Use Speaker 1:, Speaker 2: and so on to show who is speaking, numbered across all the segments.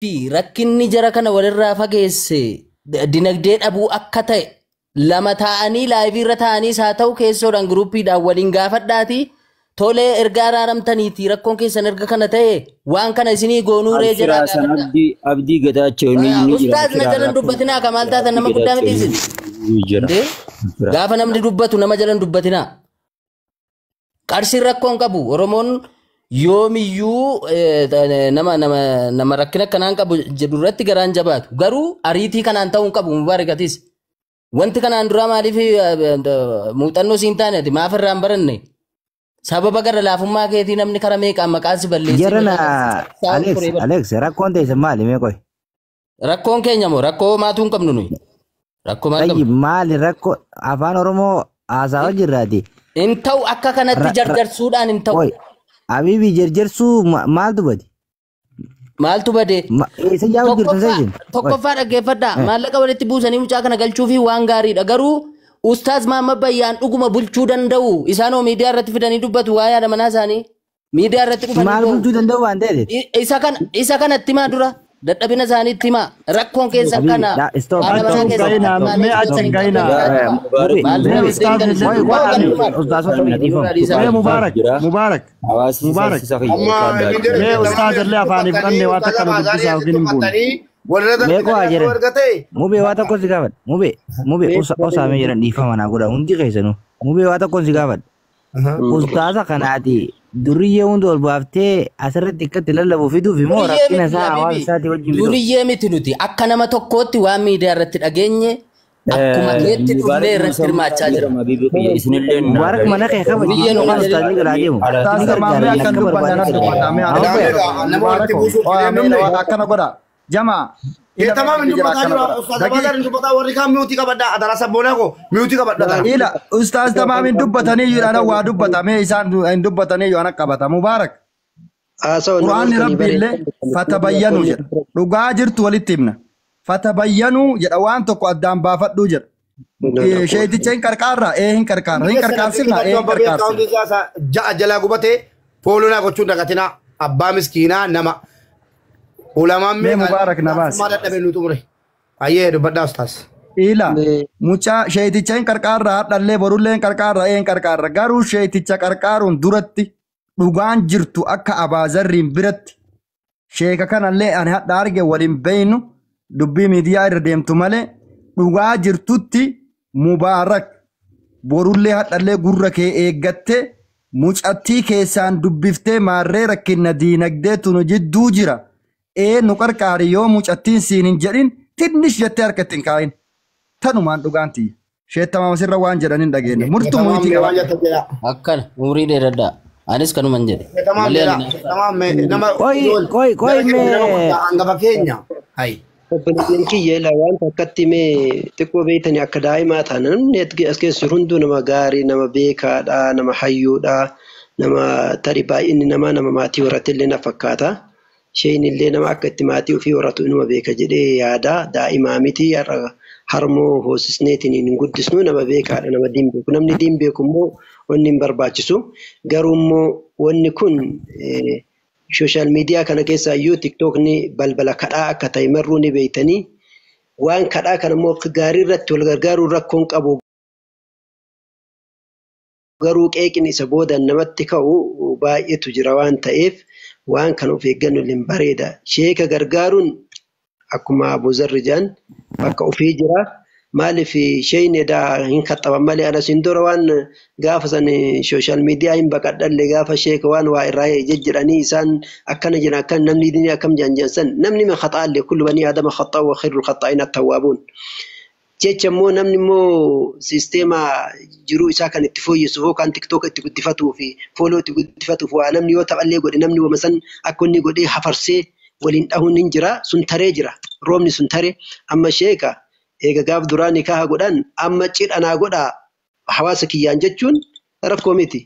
Speaker 1: Fi rakkinni jara kana walirraa fageesse dinagdee dhabuu akka ta'e lama taa'anii live irra taa'aniis haa ta'u, keessoodhaan groupiidhaan waliin gaafadhaati. Tolee, erga araaramtaniiti, rakkoon keessan erga kana ta'e, waan kana isinii goonuuree jedhaa
Speaker 2: Abshiraa san
Speaker 1: gaafadhaa.
Speaker 2: Abdii, Abdii Gataachoo ni jira.
Speaker 1: Ustaaz, na jalan dubbatinaa ka, maal taatan? Nama guddaa miti isin.
Speaker 2: Ni jira.
Speaker 1: Indee gaafa namni dubbatu nama jalan dubbatinaa. Qarshiin rakkoon qabu. Oromoon yoomiyyuu nama rakkina akkanaan qabu jedhu irratti garaan jabaatu. Garuu ariitii kanaan ta'uu hin qabu, Mubaarakatis. Wanti kanaan duraa maaliif muuxannoo siin taane, ati maaf irraa hin baranne? Sababa gara laafummaa keetii namni kara meeqaan maqaan si balleessee
Speaker 3: Jarana
Speaker 1: saa'u
Speaker 3: Alex,
Speaker 1: turee bara.
Speaker 3: Alex, rakkoon teessan maali mee qoy?
Speaker 1: Rakkoon keenya moo rakkoo maatuu hin qabnu nuyi. Rakkoo maal
Speaker 3: Tayyi
Speaker 1: qabnu?
Speaker 3: maali rakkoo? Afaan Oromoo haasawaa jirraati.
Speaker 1: Hin ta'u, akka kanatti jarjarsuudhaan hin ta'u.
Speaker 3: Qoy, Abibi, jarjarsuu maaltu bade?
Speaker 1: Maaltu bade?
Speaker 3: Eessa jaa'u jirtan
Speaker 1: Tokkoffaa
Speaker 3: sayyin? Qoy.
Speaker 1: Tokkoffaa, dhaggeeffadhaa. Maallaqa walitti buusanii mucaa kana galchuu fi waan gaariidha. Garuu Ustaaz Mahammad Bayyaan dhuguma bulchuu danda'u. Isaan hoo miidiyaa irratti fidanii dubbatu waa'ee haadha manaa isaanii. Miidiyaa irratti dhufanii
Speaker 3: Maal
Speaker 1: boo'u.
Speaker 3: bulchuu danda'u waan ta'eef?
Speaker 1: Isa kanatti himaa dura. Dadhabina isaaniitti himaa. Rakkoon keessan
Speaker 3: Abibi,
Speaker 1: kana.
Speaker 3: Stop,
Speaker 1: Haadha
Speaker 3: stop,
Speaker 1: manaa
Speaker 3: stop.
Speaker 1: keessan
Speaker 4: Gahinaa,
Speaker 1: maaliif
Speaker 4: mee achi
Speaker 1: gootanii
Speaker 4: hin gahinaa.
Speaker 1: qabdan?
Speaker 3: Mube,
Speaker 1: Maal
Speaker 4: Mee
Speaker 1: dura
Speaker 3: Mube.
Speaker 4: ustaaz
Speaker 1: deddeebitan
Speaker 4: illee
Speaker 1: isin?
Speaker 3: Qoy,
Speaker 1: Waa
Speaker 3: qoy,
Speaker 1: kan
Speaker 3: Abibi, ustaazota
Speaker 1: himaa.
Speaker 3: dhiifama.
Speaker 4: Mee Mubaarak, Mubaarak,
Speaker 2: Hawaasni
Speaker 4: Mubaarak.
Speaker 2: isa kiyya
Speaker 5: Amma
Speaker 2: adda
Speaker 5: inni jedhe
Speaker 4: Mee ustaaz illee afaanii fudhannee waan takka nu dubbisaa yookiin hin buune.
Speaker 5: Walirra
Speaker 3: Mee qo'aa
Speaker 5: darbitanii
Speaker 3: jiran.
Speaker 5: erga ta'e.
Speaker 3: Mubee, waa tokko si gaafadha. Mubee, Mubee, osaamee jiran, dhiifama naa godha hundi keessanuu. Mubee, waa tokko si gaafadha. Ustaaza kanaati duriyyee hunda ol baaftee asirratti akkatti lallabu fiduuf immoo
Speaker 1: Duriyyee
Speaker 3: rakkina
Speaker 1: miti
Speaker 3: isaa hawaasa
Speaker 1: Habibi.
Speaker 3: isaatii wajjin fiduuf.
Speaker 1: Duriyyee miti, nuti akka nama tokkootti waan miidiyaa irratti dhageenye akkuma keetti dhufnee irratti hirmaachaa jira.
Speaker 2: Isinillee
Speaker 3: Mubaarak, mana kee kabaji
Speaker 1: Duriyyee
Speaker 3: yookaan
Speaker 1: nuti
Speaker 3: ustaazni galaa deemu.
Speaker 4: Ustaaz
Speaker 3: Ni
Speaker 4: Tamaam, mee
Speaker 3: gargaara
Speaker 4: akkan
Speaker 3: akka
Speaker 4: dubbanne
Speaker 3: barbaade
Speaker 4: anas dubbadha. Mee
Speaker 3: gargaara.
Speaker 4: anas
Speaker 5: Ilaaleedha, nama walitti buusuuf
Speaker 4: Oya, mee
Speaker 5: fidee
Speaker 4: waan akkana godha. Jama. Ila
Speaker 5: Tamaam hin
Speaker 4: mee jira
Speaker 5: dubbataa
Speaker 4: akkana
Speaker 5: jira.
Speaker 4: godha.
Speaker 5: Ustaaz
Speaker 4: Daqii
Speaker 5: Abaazar hin dubbataa, warri kaan mute qabadha. Adara sabboonaa koo mute qabadha dara.
Speaker 4: Ila ustaaz Tamaam hin dubbatanii jiru, ana waa dubbata. Mee isaan hin dubbatanii yoo ana qabata. Mubaarak.
Speaker 6: Haasawa
Speaker 4: Qur'aanni
Speaker 6: namoota ni
Speaker 4: Rabbi illee fatabayyanuu jedha. Dhugaa jirtu walitti himna. Fatabayyanuu jedha, waan tokko addaan baafadhuu jedha. Sheeticha hin qarqaarraa? Ee, hin qarqaarra. Hin qarqaarsifna? Ee, hin qarqaarsifna.
Speaker 5: Ja'a jalaa gubatee foolonaa gochuun dagatinaa, abbaa miskiinaa nama. Ulamaan
Speaker 4: Mee Mubaarak na baasi.
Speaker 5: Dadhabee nu xumure. Ayyee, dubbadhaa ustaas.
Speaker 4: Ila mucaa sheeticha hin qarqaarraa, hadhallee borullee hin qarqaarra, ee, hin qarqaarra. Garuu sheeticha qarqaaruun duratti dhugaan jirtu akka Abaazarriin biratti sheeka kanallee ani hadha arge waliin beeynu, dubbii miidiyaa irra deemtu malee, dhugaa jirtutti Mubaarak, borullee hadhallee gurra kee eeggattee mucattii keessaan dubbiftee, maarree rakkinna diinagdee tunu jidduu jira. Ee, nu qarqaari yoo mucattiin siin hin jedhin, tinnish jettee harka ittiin kaa'in. Tanumaan dhugaan tiyya. Sheettamaama sirra waan jedhan hin dhageenye. Murtuu mute
Speaker 5: Waan
Speaker 4: qaba.
Speaker 5: jettan jedha.
Speaker 1: Akkana umrii dheeradhaa. Anis kanuman jedhe.
Speaker 5: Tamaam
Speaker 1: Malee
Speaker 5: jedha.
Speaker 1: ani
Speaker 5: Tamaam nama.
Speaker 3: Qoy, qoy, qoy, mee
Speaker 5: Hangafa keenya. Hayi.
Speaker 6: Obboleeyyan kiyya, ilaa wanta akkatti mee xiqqoo beeytanii akka daa'imaa ta'an, namni as keessa jiru hunduu nama gaarii, nama beekaadha, nama hayyuudha, nama tarii baay'inni namaa nama maatii horate illee na fakkaata. Isheen illee nama akka itti maatii ofii horatu inuma beeka jedhee yaada. Daa'imaa miti, har'a harmoo hoosisneetiin hin guddisnu, nama beekaadha, nama diin beeku. Namni diin beeku immoo wanni hin barbaachisu. Garuu immoo wanni kun social media kana keessa iyyuu TikTokni balbala kadhaa akka ta'e marruu ni beeytanii, waan kadhaa kana immoo akka gaarii irratti wal gargaaruun rakkoon qabu, garuu qeeqni isa boodan namatti ka'u baay'eetu jira waan ta'eef, waan kana of eeggannoo illee bareeda. Sheeka gargaaruun akkuma Abuzarri jedhan bakka ofii jira. Maaliif isheen edaa hin kaxaban malee, anas hin dura waan gaafa san social media hin baqadhalle, gaafa sheeka waan waa irraa jejjedhanii isaan akkana jedhan, akkan namni diinii akkam jedhan jedhan san, namni ma khaxaallee, kullu banii aadama khaxaa wa khairul khaxaa'in attawwaabuun. Jecha immoo namni immoo siisteema jiruu isaa kan itti fooyyessuuf yookaan TikTok itti guddifatuu fi follow itti guddifatuuf waa namni yoo taphallee godhe, namni wama san akka inni godhee hafarsee waliin dhahuun hin jira, sun taree jira, roobni sun taree. Amma sheeka eega gaaf duraa nikaha godhan, amma cidha naa godhaa hawaasa kiyyaan jechuun rakkoo miti.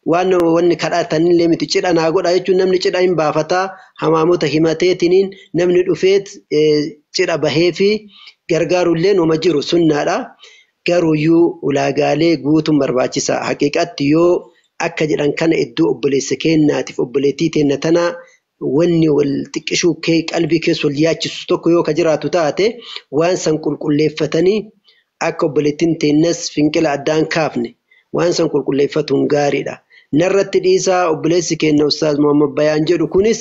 Speaker 6: Waan wanni kadhatanillee miti, cidha naa godhaa jechuun namni cidha hin baafataa, hamaamota himateetiniin namni dhufeet cidha bahee fi gargaarullee numa jiru, sunnaadha. Garuuyyuu ulaagaalee guutuun barbaachisa. Haqiiqatti yoo akka jedhan kana iddoo obboleessa keenyaatiif obboleettii teenna tanaa Wanni wal xiqqishuu kee qalbii keessa wal yaachisu tokko yoo ka jiraatu taate waan san qulqulleeffatanii akka obboleettiin teennas finqila addaan kaafne waan san qulqulleeffatuun gaariidha. Narratti dhiisaa obboleessi keenya Ustaaz Muhammad Bayaan jedhu kunis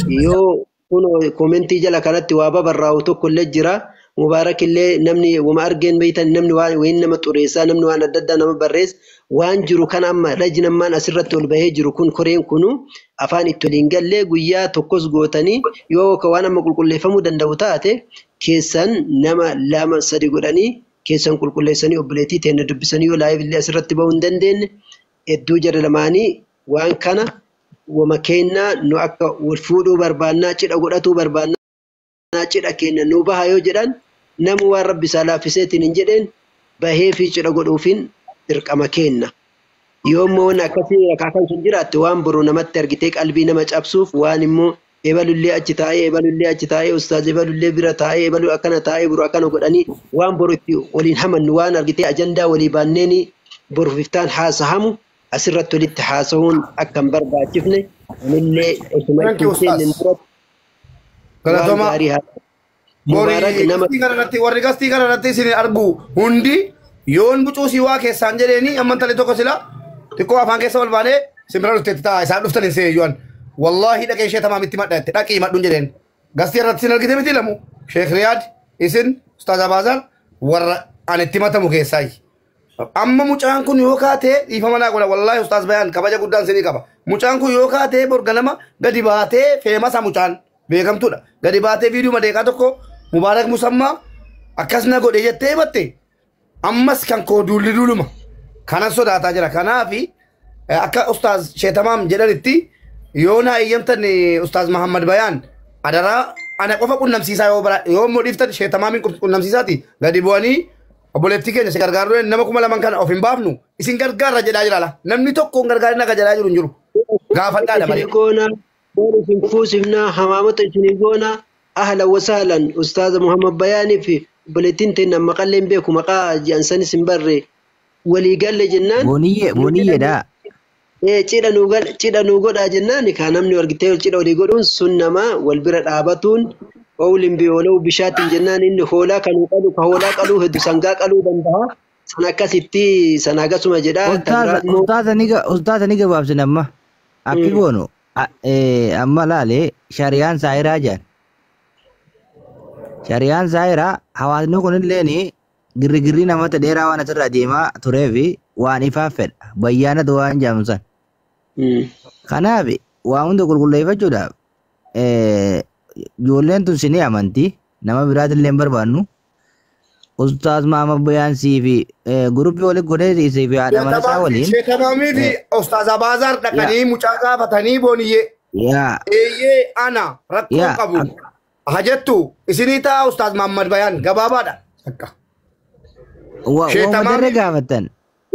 Speaker 6: yoo kun komentii jala kanatti waa babarraa'u tokko illee jira. Mubaarak illee namni wama argeen beektan namni waan wayin nama xureessaa namni waan adda addaa nama barreessa waan jiru kan amma lajnammaan asirratti ol bahee jiru kun koreen kunu afaan itti waliin gallee guyyaa tokkos gootanii yoo ka waan amma qulqulleeffamuu danda'u taate keessan nama lama sadi godhanii keessan qulqulleessanii obboleettii teenya dubbisanii yoo live illee asirratti bahuu hin dandeenye hedduu jara lamaanii waan kana wama kennaa nu akka wal fuudhuu barbaannaa cidha godhatuu barbaannaa cidha keenya nu baha yoo jedhan namu waan rabbi isaa laaffiseetiin hin jedheen bahee fi cidha godhuufiin dirqama kenna. Yoo immoo waan akkasii akaakaan sun jiraatte waan boru namatti argitee qalbii nama cabsuuf waan immoo ebalullee achi taa'ee ebalullee achi taa'ee ustaaz ebalullee bira taa'ee ebaluu akkana taa'ee boru akkana godhanii waan boru itti waliin hamannu waan argitee ajandaa walii baanneeni boruuf iftaan haasahamu asirratti walitti haasa'uun akka hin barbaachifne anillee osuma
Speaker 5: Thank
Speaker 6: itti
Speaker 5: you,
Speaker 6: hin seenne
Speaker 5: Ustaaz.
Speaker 6: duratti waan
Speaker 5: Galatoomaa.
Speaker 6: gaarii haa
Speaker 5: Borii
Speaker 6: Mubaarak nama
Speaker 5: gastii kana irratti warri gastii kana irratti isin argu hundi yoon bucuu si waa keessaan jedheeni amman talee tokko sila xiqqoo afaan keessa ol baanee simbira dhufteetti ta'a isaan dhuftan hin seeyyuan wallaahi dhaqee ishee tamaamitti madha jette dhaqii madhuun jedheen gastii irratti isin argite miti lamu Sheekh Riyaad isin Ustaaz Abaazar warra ani itti matamu keessaayi. Amma mucaan kun yoo kaatee dhiifama naa godha wallaahi Ustaaz Bayaan kabaja guddaan sinii qaba. Mucaan kun yoo kaatee borganama gadi baatee feemasa mucaan beekamtuudha. Gadi baatee viidiyoo madeeqaa tokko Mubaarak Musammaa akkas na godhe jettee himatte ammas kan koo duulli duuluma kanan sodaataa jira. Kanaafi akka Ustaaz Sheetamaam jedhanitti yoo naa eeyyamtan Ustaaz Mahammad Bayaan adaraa ana qofa qunnamsiisaa yoo bara yoo immoo dhiiftan Sheetamaamiin qunnamsiisaati gadi bu'anii obboleettii keenya si gargaaruu nama 2000 kana of hin baafnu isin gargaarra jedhaa jira ala namni tokko hin gargaarin akka jedhaa jiru hin jiru gaafadhaadha malee.
Speaker 6: Isin goona, waan isin fuusifnaa, hamaamota isin goona, ahlan wasahlan Ustaaza Muhammad Bayaanii fi obboleettiin teenya maqallee hin beeku maqaa ji'ansanis hin barre walii galle jennaan
Speaker 3: Booniyyee booniyyeedha.
Speaker 6: Cidha nuu godhaa jennaan kaa namni argitee cidha walii godhuun sun nama wal bira dhaabatuun oolin biyooluu bishaatiin jennaan inni hoolaa kan qalu ka hoolaa qaluu hedduu sangaa qaluu danda'a. San akkasitti san akkasuma jedhaa. Kan biraa immoo
Speaker 3: Ustaaza ni gabaabsin amma. Akki goonu amma laale shari'aan saayiraa jedhan. Shari'aan saayiraa hawaasni kunilleen girrigirrii namoota dheeraa waan asirra deemaa turee fi waan ifaaf fedha. Bayyaanatu waan jaamsan. Kanaaf waa hunda qulqulleeffachuudhaaf ijoolleen tun sinii amantii nama biraatillee hin barbaannu. Ustaaz Maamad Bayaansii fi guruppii walitti godhee isii fi haadha mana isaa waliin.
Speaker 5: Sheetamaamii fi Ustaaz Abaazar dhaqanii mucaa gaafatanii booniyyee.
Speaker 3: Yaa
Speaker 5: Eeyyee ana rakkoo
Speaker 3: yaa
Speaker 5: qabu. Hajettu isinii ta'a Ustaaz Mahammad Bayaan gabaabaadha. Akka.
Speaker 3: Waanuma
Speaker 5: Sheetamaamii
Speaker 3: darre gaafattan.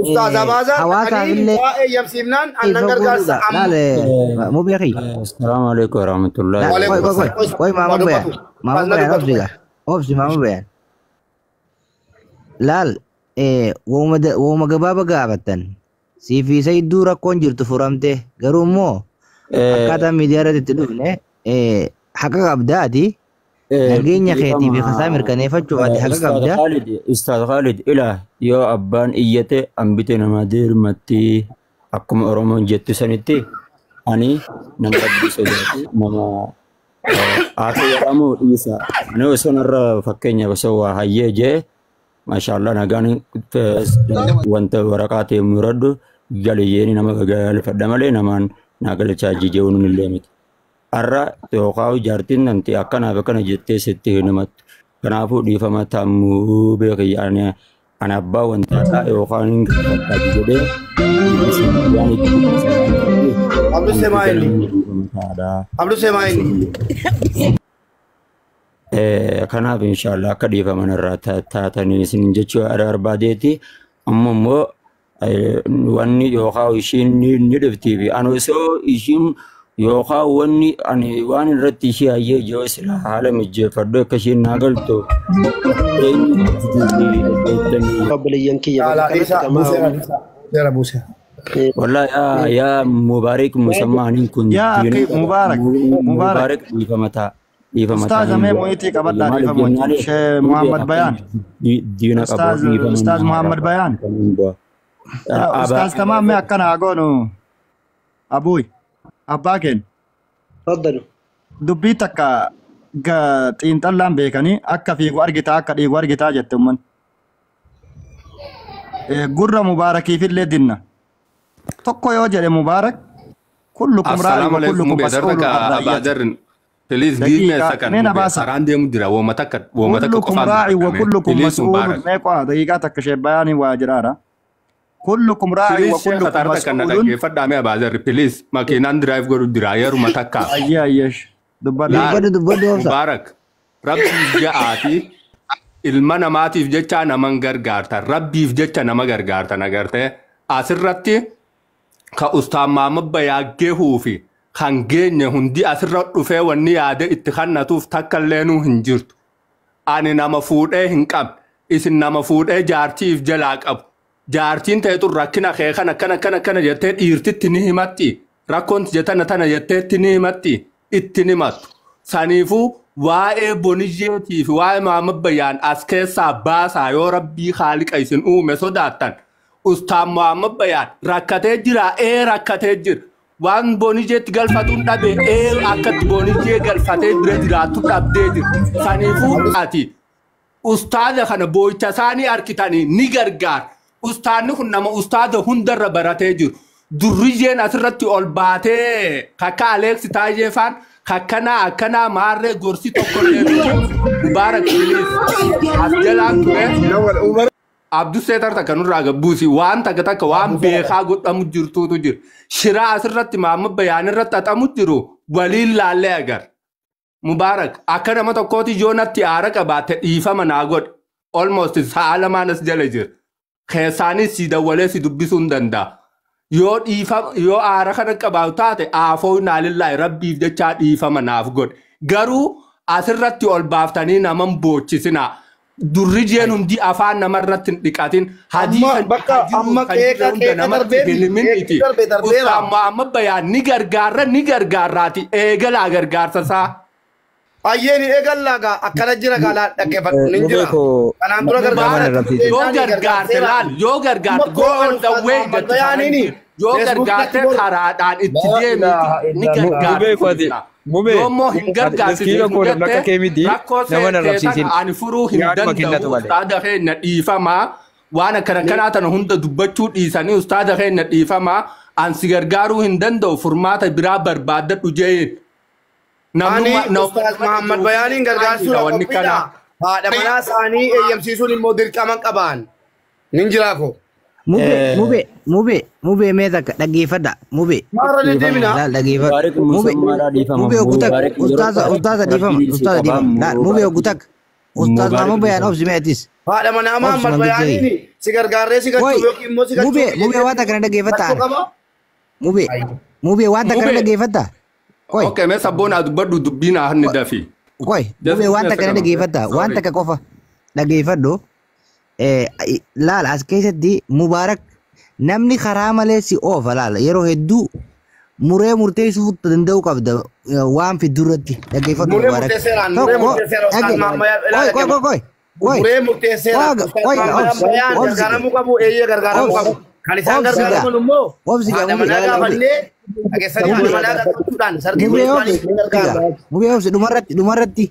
Speaker 5: Ustaaz Abaazar dhaqanii
Speaker 3: Hawaasaafillee
Speaker 5: mucaa eeyyamsiifnaan annan
Speaker 3: ifa
Speaker 5: gargaarsa
Speaker 3: godhuudha.
Speaker 5: amma.
Speaker 3: Laale mubeeki.
Speaker 2: Assalamu alaikum warahmatullahi
Speaker 3: Qoy
Speaker 5: Waalaikum
Speaker 3: qoy qoy
Speaker 5: assalam.
Speaker 3: qoy
Speaker 5: Waa
Speaker 3: Maamad Bayaan.
Speaker 5: dubbatu.
Speaker 3: Maamad
Speaker 5: Ustaaz na
Speaker 3: Bayaan
Speaker 5: dubbatu.
Speaker 3: obsi gaa. Obsi Maamad Bayaan. Laal waanuma gabaaba gaafattan. Siif isa iddoo rakkoon jirtu furamte garuu immoo akkaataa miidiyaa irratti itti dhufne haqa qabdaati. Nageenya keetii fi kasaa mirkaneeffachuuf ati haqa
Speaker 2: Ustaaz
Speaker 3: qabda.
Speaker 2: Khalid, Ustaaz Khalid, ila yoo abbaan iyyate hambite nama deermatti akkuma Oromoon jettu sanitti ani nama rabbi sodaatu nama akka jedhamu dhiisa. Ani osoo narra fakkeenyaaf osoo waa hayyee jee maashaallah nagaan wanta waraqaa ta'e muradhu galiyyeeni nama galfadha malee namaan naa galchaa jijjeewwan illee miti. Har'a yookaan jaartiin nanti akkanaaf akkana jettee sitti hin himattu. Kanaafuu dhiifama tammuu beeki ani ani abbaa wantaataa yookaan hin gaafadhaa jedhee waan itti
Speaker 5: Abdul Semaayini. Abdul Semaayini.
Speaker 2: Kanaaf inshaallah akka dhiifaman irraa taatanii isin jechuu barbaadeeti. Amma immoo wanni yookaan ishiin ni dhuftii fi ani osoo ishiin yookaan wanni ani waan irratti ishee hayyee jiru sila haala mijeeffadhu akka isheen naa galtu eenyu
Speaker 6: Obboleeyyan kiyya
Speaker 5: Caalaa
Speaker 6: bakka kanatti
Speaker 5: dhiisaa
Speaker 6: gamaa
Speaker 5: buuseera dhiisaa. Buuseera buuseera.
Speaker 2: Wallahi yaa Mubaarak musammaan kun
Speaker 4: Yaa akhi Mubaarak Mubaarak
Speaker 2: Mubaarak dhiifamataa dhiifamataa
Speaker 4: Ustaaz mee mo'iitii qabadhaa dhiifama wajjin. Shee Muhammad Bayaan.
Speaker 2: Diina qabu
Speaker 4: Ustaaz Ustaaz Muhammad Bayaan. Yaa Ustaaz tamaam mee akkana haa goonu. Abuuy abbaa keenya.
Speaker 6: Tafaddalu.
Speaker 4: Dubbii takka xiinxallaan beekanii akka fiigu argitaa akka dhiigu argitaa jette ummanni. Gurra Mubaarakiifillee dinna. Tokko yoo jedhe Mubaarak kullukum raa'in
Speaker 7: Assalamu
Speaker 4: wa
Speaker 7: alaikum
Speaker 4: kullukum
Speaker 7: mube
Speaker 4: mas'uulun
Speaker 7: darraka
Speaker 4: an
Speaker 7: Abaa
Speaker 4: ra'iyyati.
Speaker 7: Zarrin. Please give me a
Speaker 4: Daqiiqaa
Speaker 7: second
Speaker 4: mee na
Speaker 7: mube.
Speaker 4: baasa.
Speaker 7: Karaan deemu jira. Wooma takka
Speaker 4: Kullukum
Speaker 7: qofaan
Speaker 4: raa'in wa
Speaker 7: dubbadhame.
Speaker 4: kullukum
Speaker 7: Please
Speaker 4: mas'uulun
Speaker 7: Mubarak.
Speaker 4: mee qo'a daqiiqaa takka shee bayaanii waa jiraadha. Kullukum raa'in
Speaker 7: Please
Speaker 4: wa
Speaker 7: sheekha
Speaker 4: kullukum
Speaker 7: tarta kana
Speaker 4: mas'uulun.
Speaker 7: dhaggeeffadhaa mee Abaa Zarri. Please makiinaan drive godhu jira. Yeruma takka.
Speaker 4: Ayyee ayyee dubbadha.
Speaker 7: Laal
Speaker 3: Dubbadhu dubbadhu obsa.
Speaker 7: Mubarak. Rabbiif ja'aati ilma namaatiif jecha naman gargaartan. Rabbiif jecha nama gargaartan agartee asirratti ka ustaan maamabba yaaggehuu fi kan geenye hundi asirra dhufee wanni yaade itti kannatuuf takka illeenuu hin jirtu. Ani nama fuudhee hin qabne. Isin nama fuudhee jaartiif jalaa qabu. Jaartiin ta'etu rakkina kee kana kana kana kana jettee dhiirtitti ni himatti. Rakkoon tana tana jetteetti ni himatti. Itti ni himattu. Saniifuu waa'ee boniyyeetii fi waa'ee maamabbayyaan as keessaa baasaa yoo rabbii haaliqa isin uume sodaattan. Ustaan maamabbayyaan rakkatee jira ee rakkatee jira. Waan boniyyeetti galfatuun dhabe ee akkatti boniyyee galfatee bira jiraattu dhabdee jira. Saniifuu ati ustaaza kana boo'icha isaanii harkitanii ni gargaara. Ustaanni kun nama ustaaza hundarra baratee jiru. Durriyyeen asirratti ol baatee kakka Aleeksi Taayyee faan kakkanaa akkanaa maarree gorsi tokko illee Mubaarak please as jalaan ture. Abdussee tarta kanurraa gabbuusi waan takka takka waan beekaa godhamu jirtuutu jira. Shiraa asirratti maamma bayaan irratti xaxamu jiru waliin laallee agar. Mubaarak akka nama tokkooti yoo natti aara qabaatte dhiifama naa godhe. Almost sa'a lamaan as jala jira. Keessaanis si dawwalee si dubbisuu hin danda'a. Yoo dhiifama yoo aara kana qabaatu taate aafoo naalillaahi rabbiif jechaa dhiifama naaf godhe. Garuu asirratti ol baaftanii naman boochisinaa. Durri jeen hundi afaan namarratti hin dhiqatin.
Speaker 5: Amma
Speaker 7: Hadiisa
Speaker 5: bakka
Speaker 7: jiru
Speaker 5: amma
Speaker 7: kan jira
Speaker 5: qeeqa
Speaker 7: hunda
Speaker 5: qeeqa
Speaker 7: namatti
Speaker 5: darbee
Speaker 7: hin himin
Speaker 5: qeeqi
Speaker 7: iti.
Speaker 5: darbe darbeera.
Speaker 7: Ustaan Muhammad Bayaan ni gargaarra ni gargaarraati. Eegalaa gargaarsa isaa.
Speaker 5: Ayyeen eegallaa gaa akkana jira gaa laa dhaggeeffadhu nin
Speaker 2: Mubee
Speaker 5: jira.
Speaker 2: koo
Speaker 5: Kanaan dura
Speaker 2: nama
Speaker 5: gargaara
Speaker 2: na rabsiisin.
Speaker 7: Yoo gargaarte laal yoo gargaarte go all the way
Speaker 5: Muhammad
Speaker 7: jetti
Speaker 5: Bayaaniini
Speaker 7: faranjiin. Yoo
Speaker 5: Feesbuuk
Speaker 7: gargaarte
Speaker 5: irratti boru
Speaker 7: karaadhaan itti
Speaker 5: laa
Speaker 7: deemiti
Speaker 5: ilaaha
Speaker 7: ni
Speaker 5: illallah.
Speaker 8: Mubee koo ati
Speaker 7: gargaarsifna.
Speaker 8: mubee
Speaker 7: Yoo immoo hin
Speaker 8: ati miskiina
Speaker 7: gargaarsifnu
Speaker 8: koo namni akka
Speaker 7: jette
Speaker 8: kee miti
Speaker 7: rakkoo
Speaker 8: nama na
Speaker 7: seetee
Speaker 8: rabsiisin
Speaker 7: tana ani furuu hin
Speaker 8: yaaduma kennatu
Speaker 7: danda'u
Speaker 8: malee.
Speaker 7: ustaada keenya dhiifamaa waan akkana kanaa tana hunda dubbachuu dhiisanii ustaada keenya dhiifamaa an si gargaaruu hin danda'u furmaata biraa barbaaddadhu jeen.
Speaker 5: Ani
Speaker 7: Namnummaa
Speaker 5: Ustaaz
Speaker 7: nama
Speaker 5: Muhammad
Speaker 7: dhaga'uu
Speaker 5: Bayaaniin gargaarsuudha
Speaker 7: wanni
Speaker 5: qophiidha.
Speaker 7: kanaa.
Speaker 5: Haadha manaa isaanii eeyyamsiisuun immoo dirqama qabaan. Nin jiraa koo.
Speaker 3: Mubee mubee mubee mubee mee takka dhaggeeffadha mubee.
Speaker 5: Maarra deddeebina.
Speaker 3: Laal dhaggeeffadhu.
Speaker 2: Mubaarak
Speaker 3: Mubee
Speaker 2: musammaadhaa dhiifama.
Speaker 3: mubee ogutak
Speaker 2: Mubaarak yeroo
Speaker 3: ustaaza ustaaza dhiifama
Speaker 2: rabbiin si
Speaker 3: ustaaza
Speaker 2: qabaa
Speaker 3: dhiifama. Laal mubee
Speaker 2: Mubaarak
Speaker 3: ogutak ustaaz
Speaker 2: Mubaarak
Speaker 3: Muhammad Bayaan
Speaker 2: dhiifama.
Speaker 3: obsi mee atis.
Speaker 5: Haadha manaa
Speaker 3: Obsi
Speaker 5: Muhammad
Speaker 3: manguddee.
Speaker 5: Bayaaniin si gargaarree si
Speaker 3: Woi
Speaker 5: galchuuf yookiin immoo si galchuuf
Speaker 3: mubee mubee waan takka na dhaggeeffatta
Speaker 5: rakkoo
Speaker 3: ana.
Speaker 5: qaba.
Speaker 3: Mubee mubee waan takka na
Speaker 7: Mubee.
Speaker 3: dhaggeeffatta. Koi
Speaker 7: Okay, mee sabboon dubbadhu dubbiin haa hanni dafi.
Speaker 3: koi
Speaker 7: Just
Speaker 3: mubee
Speaker 7: give
Speaker 3: waan
Speaker 7: me a
Speaker 3: takka na
Speaker 7: second, okay?
Speaker 3: dhaggeeffatta waan
Speaker 7: Sorry.
Speaker 3: takka qofa dhaggeeffadhu. Laal as keessatti Mubaarak namni karaa malee si oofa laal yeroo hedduu muree murteessuu danda'uu qabda waan fiddu irratti dhaggeeffadhu
Speaker 5: Muree
Speaker 3: Mubaarak.
Speaker 5: murteesseeraan muree
Speaker 3: Tokko
Speaker 5: murteesseera Ustaaz
Speaker 3: dhage
Speaker 5: Muhammad
Speaker 3: koi koi koi koi koi
Speaker 5: Muree murteesseera
Speaker 3: waaga
Speaker 5: Ustaaz
Speaker 3: koi
Speaker 5: Muhammad
Speaker 3: obsi
Speaker 5: Bayaan
Speaker 3: obsi
Speaker 5: gargaaramuu qabu eeyyee gargaaramuu
Speaker 3: obsi
Speaker 5: qabu. Kan isaan
Speaker 3: obsi gaa
Speaker 5: gargaaraman immoo
Speaker 3: obsi gaa
Speaker 5: haadha
Speaker 3: mubee
Speaker 5: manaa
Speaker 3: mubee
Speaker 5: gaafannee dhageessanii haadha
Speaker 3: mubee
Speaker 5: manaa gaafachuudhaan sargii
Speaker 3: mubee
Speaker 5: godhuudhaan
Speaker 3: obsi
Speaker 5: isin
Speaker 3: gaa
Speaker 5: gargaara.
Speaker 3: mubee obsi dhumarratti dhumarratti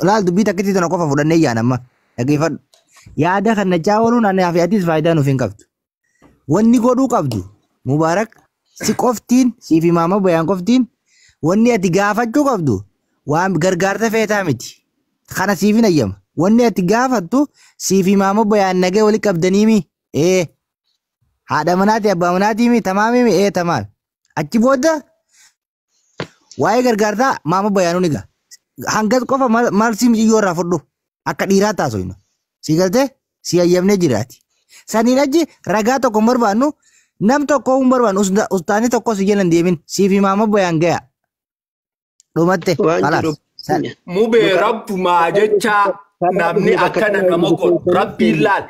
Speaker 3: laal dubbii takkitti tana qofa fudhannee yaan amma dhaggeeffadhu. Yaada kana caawwaluun ani fi atis faayidaa nuuf hin qabdu. Wanni godhuu qabdu Mubaarak si qoftiin siif imaama bayaan qoftiin wanni ati gaafachuu qabdu waan gargaarsa feetaa miti. Kana siif hin ayyama. Wanni ati gaafattu siif imaama bayaan nagee wali qabdaniimi. Ee haadha manaati abbaa manaatiimi tamaamimi ee tamaam. Achi booda waa'ee gargaarsaa maama bayaanuu ni ga'a. Hangas qofa maal si mijiyyoo irraa fudhu akka dhiiraa taasifnu. Si galtee si ayyamnee jiraati. Saniin achi ragaa tokko hin barbaannu nam tokko hin barbaannu ustaanii tokko si jala hin deemin siif imaama bayaan gaya. Dhumatte
Speaker 6: Waan jiru
Speaker 3: kalaas. San
Speaker 7: Mubee rabbumaa jecha namni akkana nama godhu rabbiin laal.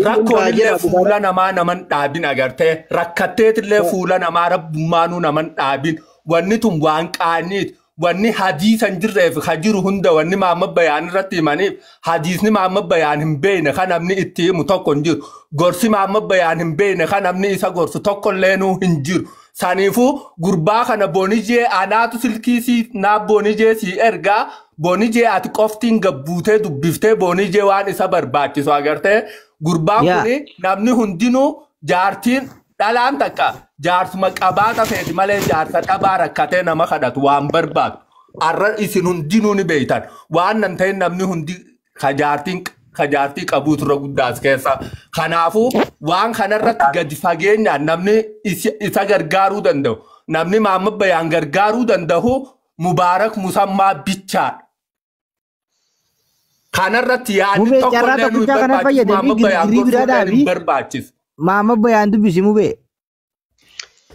Speaker 7: Rakkoon illee fuula namaa naman dhaabin agartee rakkatteetillee fuula namaa rabbummaanuu naman dhaabin wanni tun waan qaaniiti. Wanni hadiisa hin jirreef ka jiru hunda wanni Maamma Bayaan irratti himaniif hadiisni Maamma Bayaan hin beekne kan namni itti himu tokko hin jiru. Gorsi Maamma Bayaan hin beekne kan namni isa gorsu tokko illeenuu hin jiru. Saniifuu gurbaa kana Boonijee anaatu silkii si naa Boonijee si ergaa Boonijee ati qoftiin gabbuutee dubbiftee Boonijee waan isa barbaachisu agartee gurbaan kuni namni hundinuu jaartiin dhalaan takka jaarsuma qabaata feeti malee jaarsa dhabaa rakkatee nama kadhatu waan barbaadu. Arra isin hundinuu ni beeytan. Waan nan ta'in namni hundi ka jaartii qabuu turre guddaas keessa. Kanaafuu waan kanarratti gadi fageenyaan namni isa gargaaruu danda'u. Namni Maamma Bayaan gargaaruu danda'u Mubaarak Musammaa bichaadha. Kanarratti yaadni
Speaker 3: Mubee
Speaker 7: tokko
Speaker 3: carraa
Speaker 7: illee nu hin
Speaker 3: tokkichaa kana
Speaker 7: barbaachisu.
Speaker 3: fayyadamii
Speaker 7: Maamma Bayaan
Speaker 3: girii biraa
Speaker 7: gorsuudhaan hin
Speaker 3: dhaabii
Speaker 7: barbaachisu.
Speaker 3: Maamma Bayaan dubbisi mubee.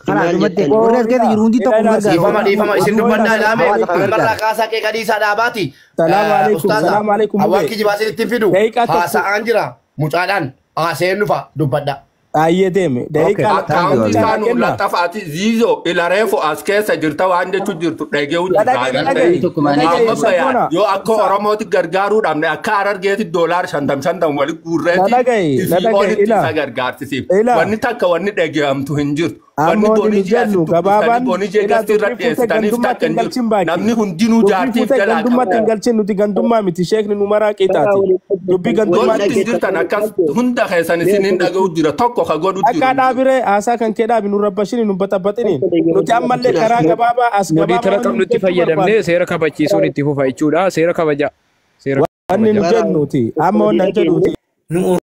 Speaker 3: Karaa
Speaker 6: Maal
Speaker 3: dhumatti
Speaker 6: jettan?
Speaker 3: warri as keessa jiru hundi tokko hin gargaaru.
Speaker 5: Dhiifama dhiifama isin dubbannaa ilaame
Speaker 3: Hawaasa kan
Speaker 5: ammarraa
Speaker 3: gargaaru.
Speaker 5: kaasaa qeeqa dhiisaa dhaabaati.
Speaker 8: Salaamu alaikum,
Speaker 5: Ustaaza
Speaker 8: salaamu alaikum
Speaker 5: hawaan
Speaker 8: mubee.
Speaker 5: kijibaa isinitti hin fidu.
Speaker 8: Daqiiqaa tokko.
Speaker 5: Haasa'aan jira mucaadhaan haasa'een dhufa dubbadha.
Speaker 8: Ayyee deeme. Daqiiqaa
Speaker 7: Akkaawuntii
Speaker 8: tokkicha naa
Speaker 7: isaa nuu
Speaker 8: kenna.
Speaker 7: laxafaati ziizoo ilareefo as keessa jirta waan jechu jirtu dhageewu jirta
Speaker 8: Dhaga'e
Speaker 7: agartee.
Speaker 8: dhaga'e
Speaker 1: Tokko malee
Speaker 8: dhaga'e
Speaker 7: Maamma Bayaan
Speaker 8: sabboona.
Speaker 7: yoo akka Oromooti gargaaruu dhabne akka Harargeeti $50 50 wali
Speaker 8: Na
Speaker 7: guurreeti
Speaker 8: dhaga'e na
Speaker 7: ifii
Speaker 8: dhaga'e
Speaker 7: olitti
Speaker 8: ila
Speaker 7: isa gargaarsisiif.
Speaker 8: ila
Speaker 7: Wanni takka wanni dhageeyamtu hin jirtu. Wanni
Speaker 8: amma wanni nu
Speaker 7: Boonijee asitti
Speaker 8: jennu
Speaker 7: dubbistanii
Speaker 8: gabaabaan
Speaker 7: Boonijee
Speaker 8: ila
Speaker 7: gastii irra
Speaker 8: dubbii fuutee
Speaker 7: dhiyeessitaniif
Speaker 8: gandummaatti
Speaker 7: takka
Speaker 8: hin
Speaker 7: hin jirtu.
Speaker 8: galchin baaki.
Speaker 7: Namni hundinuu
Speaker 8: Dubbii
Speaker 7: jaartiif
Speaker 8: fuutee
Speaker 7: jalaa
Speaker 8: gandummaatti
Speaker 7: qaba.
Speaker 8: hin galchin nuti gandummaa miti sheekni nu maraa qixaati. Dubbii gandummaatti
Speaker 7: Godhutti hin jirtan akkas hunda keessan isiniin dhaga'u jira tokko ka godhu jiru
Speaker 8: Akka
Speaker 7: hin jiru.
Speaker 8: dhaabiree haasaa kan kee dhaabi nu rabbashini nu baxabaxiniin nuti ammallee karaa gabaabaa as gabaabaa
Speaker 9: Modiitara
Speaker 8: wanni nu
Speaker 9: qabnutti
Speaker 8: jechuu
Speaker 9: fayyadamnee
Speaker 8: barbaannu.
Speaker 9: seera kabachiisuun itti fufa jechuudha. Seera kabaja. Seera
Speaker 8: Wanni nu
Speaker 9: kabaja.
Speaker 8: jennuuti amma wanni an jedhuuti.
Speaker 10: Nu